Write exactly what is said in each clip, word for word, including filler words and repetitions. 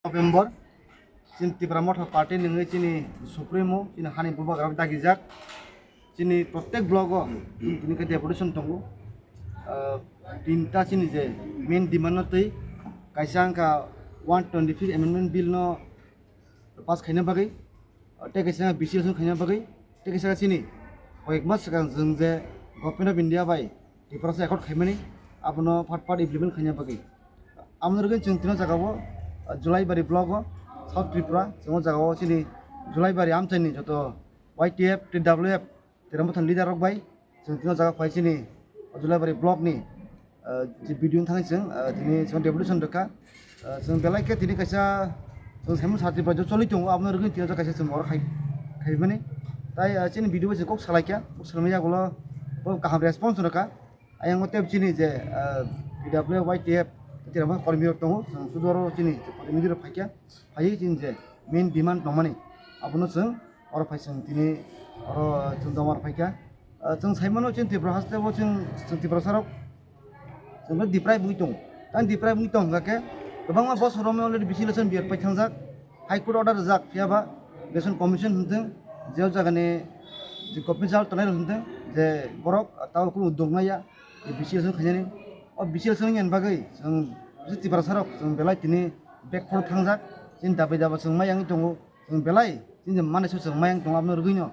November, chini Tipra Motha Party nungwi chini supremo, chini hani bubagra dagijak, chini protek block o tini khe deputation tongo. Ah, tinta chini je main demand no twi, kaisa wngkha one twenty-fifth amendment bill no pass khaina bagwi, tei kaisa B C election khaina bagwi, tei kaisa chini koyek mas swkang chwng je Government of India bai Tiprasa accord khaimani, abono phat phat implement khaina bagwi. Aboni rwgwi chwng tino jagao, ah, Julaibari block o, South Tripura, chwng o jagao chini Julaibari amchaini joto Y T F, T W F, Terang Bwthang leader rok bai chwng tino jaga phai chini Julaibari block ni, ah, je B D O thangwi chwng, ah, tini chwng deputation rwkha. Ah, chwng belai khe tini kaisa chwng Saimon Sartri bai choli tongo, abono rwgwi tino kaisa chwng oro khai, khaimani. Tai, ah, chini B D O bai chwng kok salaikha, kok salaimani yagulo bo kaham response rwkha. Ayang o tei chini je, ah, P W Y T F tirama kormi rok tongo, chwng sudu oro chini protinidhi rok phaikha, phaiwi chini je main demand tongmani, abono chwng oro phai chwng tini oro chwng doma rok phaikha. Ah, chwng saimano chini Tripura haste bo chwng, chwng Tiprasa rok chwng deprive wngwi tongo. Tang deprive wngwi tong hwnkha khe kwbangma bosor romwi already B C election biar pai thangjak, High Court order rijak, phiya ba election commission hwntwng, je o jagani je government jal tongnai rok hwntwng, je borok tabo kunu uddog naiya, je B C election khainani. O B C election wngya bagwi chwng bisi Tiprasa rok chwng belai tini backfall thangjak, chini dabi daba chwng mai wngwi tongo, chwng belai chini je manai se chwng mai wng tongo, abono rwgwino.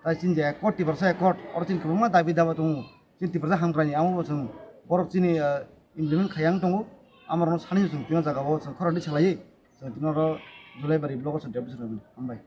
Tai chini je accord, Tiprasa accord, oro chini kwbangma dabi daba tongo, chini Tiprasa hamkraini, amo bo chwng borok chini, ah, implement khaiya wng tongo, amorokno sani chwng tino jagao chwng khoroknwi salaiwi chwng tino oro Julaibari block o chwng deputation rwmani. Hambai.